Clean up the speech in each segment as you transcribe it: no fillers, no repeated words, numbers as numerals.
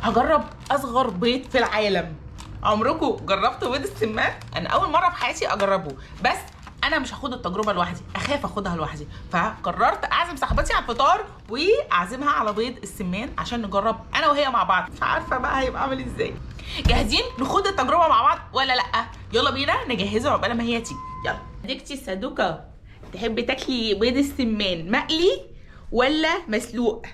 هجرب اصغر بيض في العالم. عمركم جربتوا بيض السمان؟ انا اول مرة في حياتي اجربه، بس انا مش هاخد التجربة لوحدي، اخاف اخدها لوحدي، فقررت اعزم صاحبتي على الفطار واعزمها على بيض السمان عشان نجرب انا وهي مع بعض. مش عارفه بقى هيبقى عامل ازاي. جاهزين نخوض التجربة مع بعض ولا لا؟ يلا بينا نجهزه عقبال ما هي تيجي. يلا ديكتي الصدوقه، تحبي تاكلي بيض السمان مقلي ولا مسلوق؟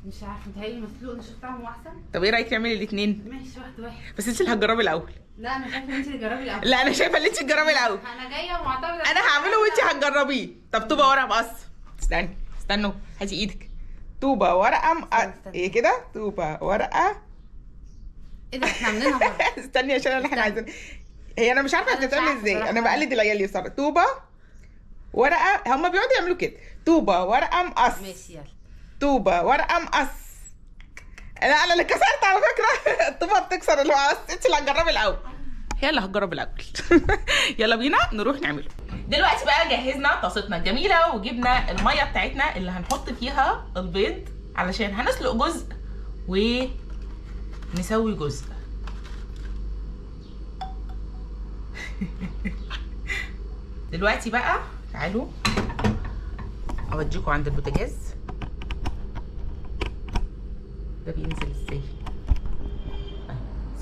مش عارفه، متهيألي مسلوق، نشوف طعمه احسن. طب ايه رايك نعمل الاثنين؟ ماشي، واحد واحد. بس انت اللي هتجربي الاول. لا انا شايفه ان انت اللي تجربي الاول. لا انا شايفه ان انت تجربي الاول. انا جاية ومعتمده. انا هعمله وانت هتجربيه. طب طوبة ورقة مقص. استني استنوا، هاتي ايدك. طوبة ورقة مقص. ايه كده؟ طوبة ورقة. ايه ده احنا عاملينها غلط. استني عشان اللي احنا عايزين. هي انا مش عارفه بتتعمل ازاي، انا بقلد العيال بصراحة. طوبة ورقة، هما بيقعدوا يعملوا كده. طوبة ورقة مقص. ماشي يلا. طوبة ورقة مقص. لا انا اللي كسرت على فكرة. الطوبه بتكسر المقص. انت اللي هتجربي الاول. هي اللي هتجرب الاول. يلا بينا نروح نعمله دلوقتي. بقى جهزنا طاستنا الجميلة وجبنا المية بتاعتنا اللي هنحط فيها البيض علشان هنسلق جزء ونسوي جزء. دلوقتي بقى تعالوا اوديكم عند البوتاجاز. ده بينزل ازاي؟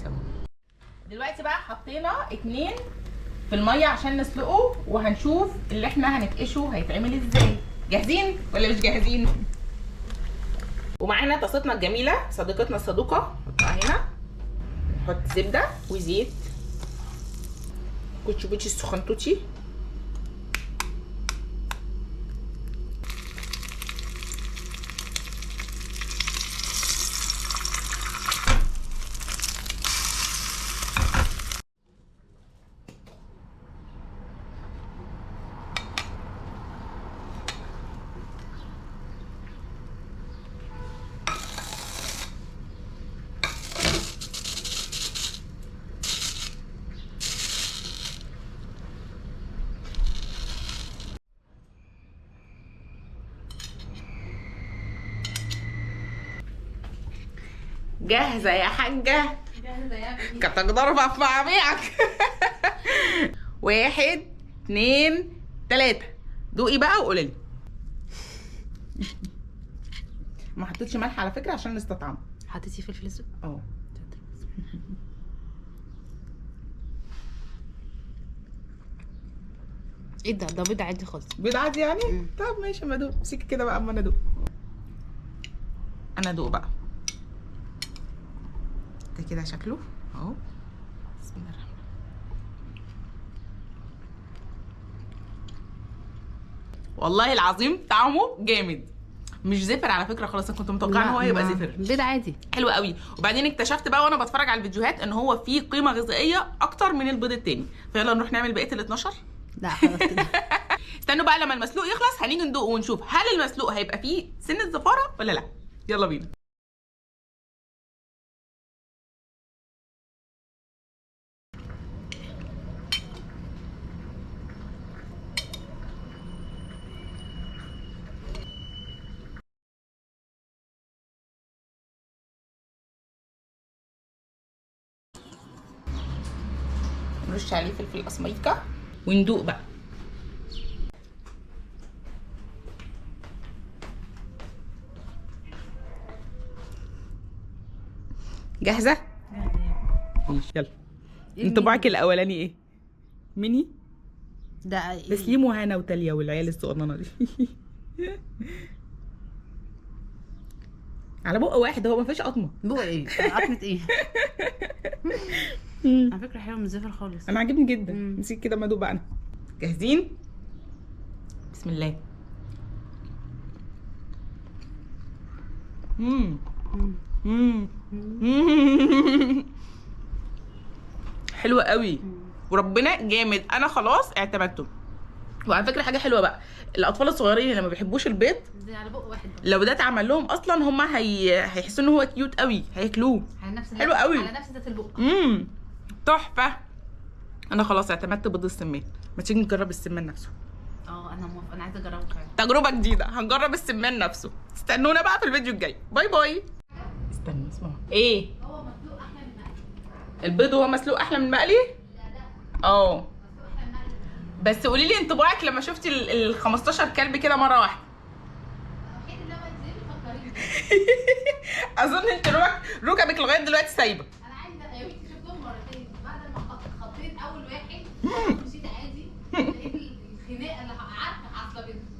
سوا. دلوقتي بقى حطينا 2 في المية عشان نسلقه، وهنشوف اللي احنا هنفقشه هيتعمل ازاي. جاهزين ولا مش جاهزين؟ ومعانا طاستنا الجميلة صديقتنا الصدوقه، نحطها هنا. نحط زبدة وزيت، كوتشي بوتشي السخنتوتي. جاهزة يا حاجة؟ جاهزة يا ابني. كانت ضربة في معاميعك. 1 2 3. دوقي بقى وقولي لي. ما حطيتش ملح على فكرة عشان نستطعمه. حطيتي فلفل اسود؟ اه. ايه ده؟ ده بيض عادي خالص. بيض عادي يعني؟ طب ماشي، اما ادوق. امسكي كده بقى اما انا ادوق. انا ادوق بقى. ده كده شكله اهو. بسم الله الرحمن الرحيم. والله العظيم طعمه جامد، مش زفر على فكرة خلاص. انا كنت متوقعه ان هو هيبقى زفر. بيض عادي حلو قوي. وبعدين اكتشفت بقى وانا بتفرج على الفيديوهات ان هو فيه قيمة غذائية اكتر من البيض التاني. فيلا نروح نعمل بقية ال 12. لا خلاص كده. استنوا بقى لما المسلوق يخلص هنيجي ندوق ونشوف هل المسلوق هيبقى فيه سنة زفاره ولا لا. يلا بينا. نرش عليه فلفل اسمريكا وندوق بقى. جاهزة؟ يلا. انطباعك الاولاني ايه؟ ميني؟ ده تسليم وهنا وتاليا والعيال الصغننه دي. على بق واحد، هو ما فيش قطمه. بق ايه؟ قطمه ايه؟ على فكرة حلو، مش زفر خالص. انا عاجبني جدا. امسك كده ما ادوق بقى انا. جاهزين؟ بسم الله. حلوة قوي وربنا جامد. انا خلاص اعتمدته. وعلى فكرة حاجة حلوة بقى، الاطفال الصغيرين اللي ما بيحبوش البيض على بق واحد لو ده اتعمل لهم اصلا هم هيحسوا ان هو cute قوي، هياكلوه. حلو قوي على نفس ذات البق. تحفة. انا خلاص اعتمدت بيض السمان. ما تيجي نجرب السمان نفسه؟ اه انا موافقة، انا عايزه اجربه فعلا. تجربه جديدة، هنجرب السمان نفسه. استنونا بقى في الفيديو الجاي. bye bye. استنى اسمعوا ايه. هو مسلوق احلى من المقلي. البيض وهو مسلوق احلى من المقلي؟ لا لا، اه مسلوق احلى من المقلي. بس قولي لي انطباعك لما شفتي ال 15 كلب كده مرة واحدة. الوحيد اللي ما تنزلي فكريني. اظن انت ركبك لغاية دلوقتي سايبه. انا عايزه، يا بنتي شفتهم مرتين بعد ما خطيت اول واحد مشيت عادي، لقيت الخناقة اللي عارفه عصبتني.